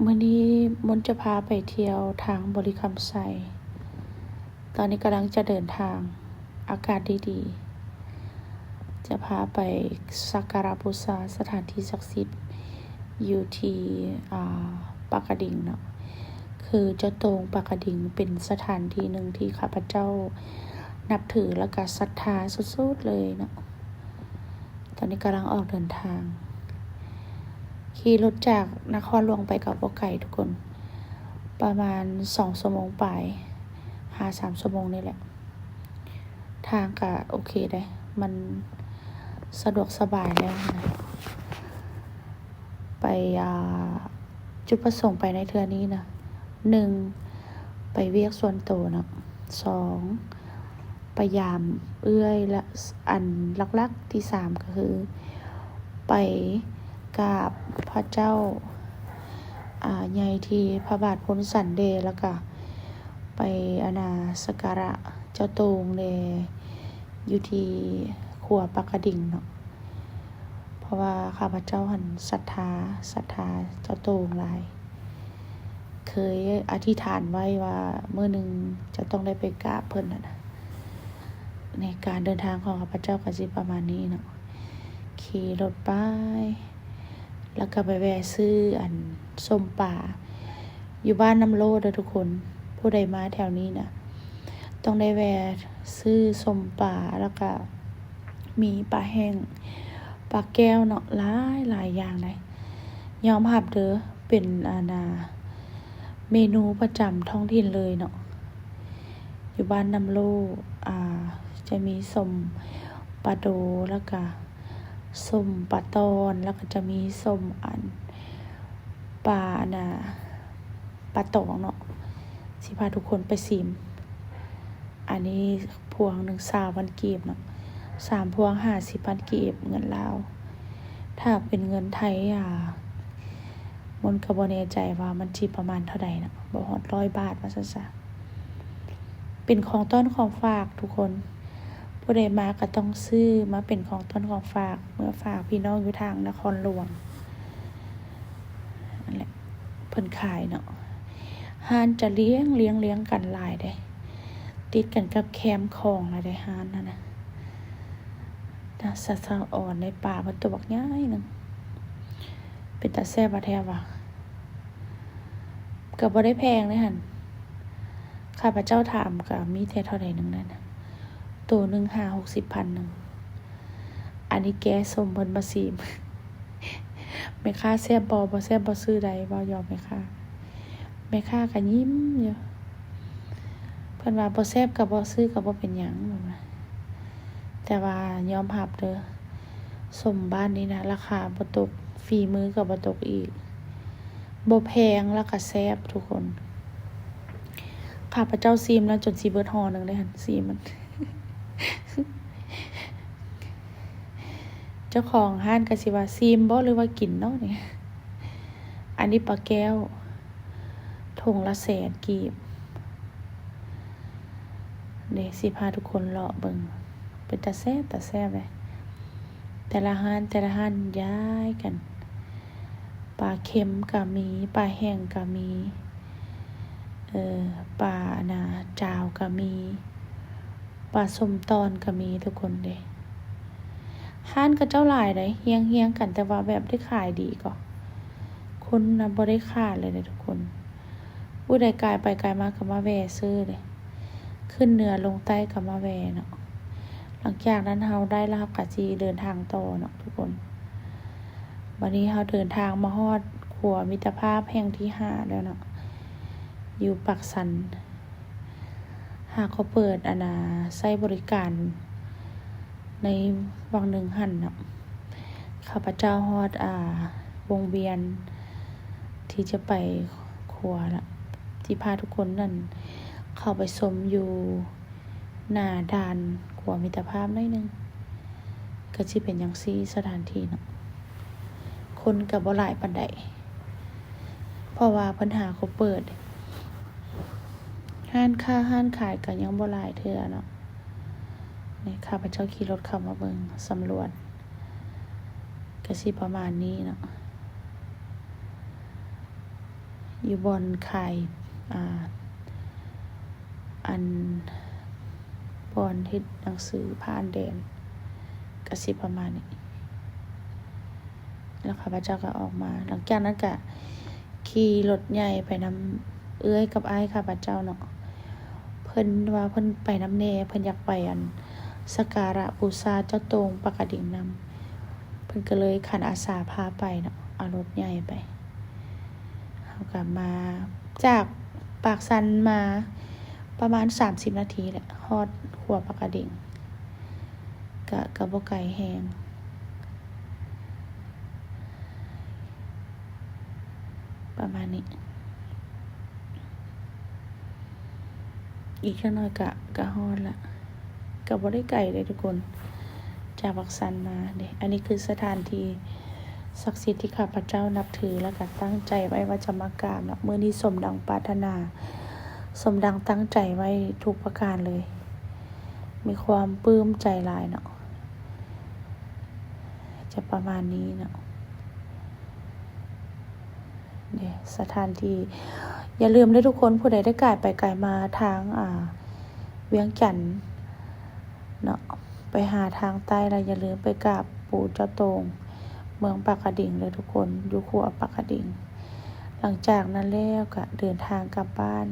ມື້ນີ້ມົນຈະພາໄປທ່ຽວທາງບໍລິຄຳໄຊ. ຕອນນີ້ກຳລັງຈະເດີນທາງ, ອາກາດດີໆ. ຈະພາໄປສັກກາລະບູຊາສະຖານທີ່ສັກສິດຢູ່ທີ່ ອາ ປາກກະດິງເນາະ. ຄືເຈົ້າໂຕ່ງປາກກະດິງເປັນສະຖານທີ່ໜຶ່ງທີ່ຂ້າພະເຈົ້ານັບຖື ແລ້ວກະສັດທາສຸດໆເລີຍເນາະ. ຕອນນີ້ກຳລັງອອກເດີນທາງ. ຂີ່ລົດຈາກນະຄອນຫຼວງໄປກໍບໍ່ໄກທຸກຄົນ, ປະມານສອງຊົ່ວໂມງປາຍ ຫາສາມຊົ່ວໂມງນີ້ແຫຼະ. ທາງກະໂອເຄເດ້, ມັນສະດວກສະບາຍແລ້ວນະ. ໄປ ອ່າ ຈຸດປະສົງໄປໃນເທື່ອນີ້ນະ, ໜຶ່ງ ໄປວຽກສ່ວນໂຕເນາະ, ສອງ ໄປຢາມເອື້ອຍ ແລະ ອັນຫຼັກໆ ທີສາມ ກໍຄືໄປກາບພະເຈົ້າ ອ່າ ໃຫຍ່ທີ່ພະບາດໂພນສັນເດ ແລ້ວກະໄປ ອັນນ່າ ສັກກາລະເຈົ້າໂຕ່ງແດ່ ຢູ່ທີ່ຂົວປາກກະດິງເນາະ. ເພາະວ່າຂ້າພະເຈົ້າຫັ້ນສັດທາ, ສັດທາເຈົ້າໂຕ່ງຫຼາຍ. ເຄີຍອະທິຖານໄວ້ວ່າມື້ໜຶ່ງຈະຕ້ອງໄດ້ໄປກາບເພິ່ນຫັ້ນນະ. ໃນການເດີນທາງຂອງຂ້າພະເຈົ້າກໍຊິປະມານນີ້ເນາະ, ຂີ່ລົດໄປ ແລ້ວກໍໄປແວ່ຊື້ອັນສົ້ມປາ ຢູ່ບ້ານນ້ຳໂລເດີທຸກຄົນ. ຜູ້ໃດມາແຖວນີ້ນະ ຕ້ອງໄດ້ແວ່ຊື້ສົ້ມປາ ແລ້ວກະມີປາແຫ້ງ ປາແກ້ວເນາະ, ຫຼາຍໆຢ່າງໃດ໋. ຍອມຮັບເດີ ເປັນ ອັນນ່າ ເມນູປະຈຳທ້ອງຖິ່ນເລີຍເນາະ. ຢູ່ບ້ານນ້ຳໂລ ອ່າ ຈະມີສົ້ມປາໂດ ແລ້ວກະ ສົ້ມປາຕອນ ແລ້ວກໍຈະມີສົ້ມອັນ ປາ ອັນນ່າ ປາຕອງເນາະ. ຊິພາທຸກຄົນໄປຊີມ. ອັນນີ້ພວງໜຶ່ງຊາວພັນກີບເນາະ, ສາມພວງຫ້າສິບພັນກີບເງິນລາວ. ຖ້າເປັນເງິນໄທ ອ່າ ມົນກໍບໍ່ແນ່ໃຈວ່າມັນຊິປະມານເທົ່າໃດເນາະ, ບໍ່ຮອດຮ້ອຍບາດວ່າຊັ້ນຊະ. ເປັນຂອງຕ້ອນຂອງຝາກທຸກຄົນ, ຜູ້ໃດມາກໍຕ້ອງຊື້ມາເປັນຂອງຕ້ອນຂອງຝາກ ເມືອຝາກພີ່ນ້ອງຢູ່ທາງນະຄອນຫຼວງ. ນັ້ນແຫຼະ ເພິ່ນຂາຍເນາະ. ຮ້ານຈະລຽງ ລຽງ ລຽງກັນຫຼາຍເດ້, ຕິດກັນກັບແຄມຂອງລະເດ້ ຮ້ານຫັ້ນນະ. ນາງສາວສາວອອນໄດ້ປາເພິ່ນໂຕບັກໃຫຍ່ໜຶ່ງ, ເປັນຕາແຊບວ່າແທ້ວ່າ. ກໍບໍ່ໄດ້ແພງເດ້ຫັ້ນ, ຂ້າພະເຈົ້າຖາມກໍມີແຕ່ເທົ່າໃດໜຶ່ງນັ້ນນະ, ໂຕໜຶ່ງຫ້າຫົກສິບພັນໜຶ່ງ. ອັນນີ້ແກະສົ້ມເພິ່ນມາຊີມ. ແມ່ຄ້າແຊບບໍ່? ບໍ່ແຊບບໍ່ຊື້ໃດ, ເວົ້າຢອກແມ່ຄ້າ. ແມ່ຄ້າກໍຍິ້ມຢູ່, ເພິ່ນວ່າບໍ່ແຊບກໍບໍ່ຊື້ ກໍບໍ່ເປັນຫຍັງ ເພິ່ນວ່າ. ແຕ່ວ່າຍອມຮັບເດີ, ສົ້ມບ້ານນີ້ນະ ລາຄາບໍ່ຕົກ, ຝີມືກໍບໍ່ຕົກອີກ, ບໍ່ແພງ ແລ້ວກໍແຊບທຸກຄົນ. ຂ້າພະເຈົ້າຊີມແລ້ວຈົນຊິເບິດຫໍ່ໜຶ່ງເດ້ຫັ້ນ, ຊີມມັນ. ເຈົ້າຂອງຮ້ານກໍຊິວ່າ ຊີມບໍ່ ຫຼືວ່າກິນເນາະນີ້. ອັນນີ້ປາແກ້ວ ຖົງລະແສນກີບເດ້. ຊິພາທຸກຄົນເລາະເບິ່ງ, ເປັນຕາແຊບ ຕາແຊບເດ້. ແຕ່ລະຮ້ານ ແຕ່ລະຮ້ານຍ້າຍກັນ, ປາເຄັມກໍມີ, ປາແຫ້ງກໍມີ, ເອີ ປາ ອັນນ່າ ຈາວກໍມີ, ປາສົ້ມຕອນກໍມີທຸກຄົນເດ້. ຮ້ານເຂົາເຈົ້າຫຼາຍໃດ໋, ຮຽງໆກັນ, ແຕ່ວ່າແບບໄດ້ຂາຍດີກໍ, ຄົນນະບໍ່ໄດ້ຂາດເລີຍເດ້ທຸກຄົນ. ຜູ້ໃດກາຍໄປກາຍມາກໍມາແວ່ຊື້ເດ້, ຂຶ້ນເໜືອລົງໃຕ້ກໍມາແວ່ເນາະ. ຫຼັງຈາກນັ້ນເຮົາໄດ້ແລ້ວ ເຮົາກໍຊິເດີນທາງຕໍ່ເນາະທຸກຄົນ. ບັດນີ້ເຮົາເດີນທາງມາຮອດຂົວມິດຕະພາບແຫ່ງທີຫ້າແລ້ວເນາະ, ຢູ່ປາກຊັນ. ຫາກໍເປີດ ອັນນ່າ ໃຊ້ບໍລິການໃນຫວ່າງໜຶ່ງຫັ້ນເນາະ, ຂ້າພະເຈົ້າຮອດ ອ່າ ວົງວຽນທີ່ຈະໄປຂົວລະ, ທີ່ພາທຸກຄົນນັ້ນເຂົ້າໄປຊົມຢູ່ໜ້າດ່ານຂົວມິດຕະພາບໜ້ອຍໜຶ່ງ. ກໍຊິເປັນຈັ່ງຊີ້ສະຖານທີ່ເນາະ, ຄົນກໍບໍ່ຫຼາຍປານໃດ ເພາະວ່າເພິ່ນຫາກໍເປີດ, ຮ້ານຄ້າຮ້ານຂາຍກໍຍັງບໍ່ຫຼາຍເທື່ອເນາະ. ນີ້ຂ້າພະເຈົ້າຂີ່ລົດເຂົ້າມາເບິ່ງສຳຫຼວດ ກໍຊິປະມານນີ້ເນາະ. ຢູ່ບ່ອນຂາຍ ອ່າ ອັນ ບ່ອນເຮັດໜັງສືຜ່ານແດນ ກະຊິປະມານນີ້. ແລ້ວຂ້າພະເຈົ້າກໍອອກມາ. ຫຼັງຈາກນັ້ນກະຂີ່ລົດໃຫຍ່ໄປນຳເອື້ອຍກັບອ້າຍຂ້າພະເຈົ້າເນາະ. ເພິ່ນວ່າເພິ່ນໄປນຳແດ່, ເພິ່ນຢາກໄປ ອັນ ສັກກາລະບູຊາເຈົ້າໂຕ່ງປາກກະດິງນຳ. ເພິ່ນກໍເລີຍຂັນອາສາພາໄປເນາະ, ເອົາລົດໃຫຍ່ໄປ. ເຮົາກໍມາຈາກປາກຊັນມາປະມານສາມສິບນາທີແຫຼະ, ຮອດຂົວປາກກະດິງ. ກະ ກະບໍ່ໄກແຮງ ປະມານນີ້. ອີກຈັກໜ້ອຍກະ ກະຮອດລະ. ກະບໍ່ໄດ້ໄກເດ້ທຸກຄົນ ຈາກປາກຊັນມາເດ້. ອັນນີ້ຄືສະຖານທີ່ສັກສິດທີ່ຂ້າພະເຈົ້ານັບຖື ແລ້ວກະຕັ້ງໃຈໄວ້ວ່າຈະມາກາບເນາະ. ມື້ນີ້ສົມດັ່ງປາດຖະໜາ, ສົມດັ່ງຕັ້ງໃຈໄວ້ທຸກປະການເລີຍ. ມີຄວາມປຶ້ມໃຈຫຼາຍເນາະ. ຈະປະມານນີ້ເນາະ ເດ້ ສະຖານທີ່. ຢ່າລືມເດີທຸກຄົນ, ຜູ້ໃດໄດ້ກາຍໄປກາຍມາທາງ ອ່າ ວຽງຈັນເນາະ, ໄປຫາທາງໃຕ້ລະຢ່າລືມໄປກາບປູ່ເຈົ້າໂຕ່ງ ເມືອງປາກກະດິງເດີທຸກຄົນ, ຢູ່ຂົວປາກກະດິງ. ຫຼັງຈາກນັ້ນແລ້ວກະເດີນທາງກັບບ້ານ.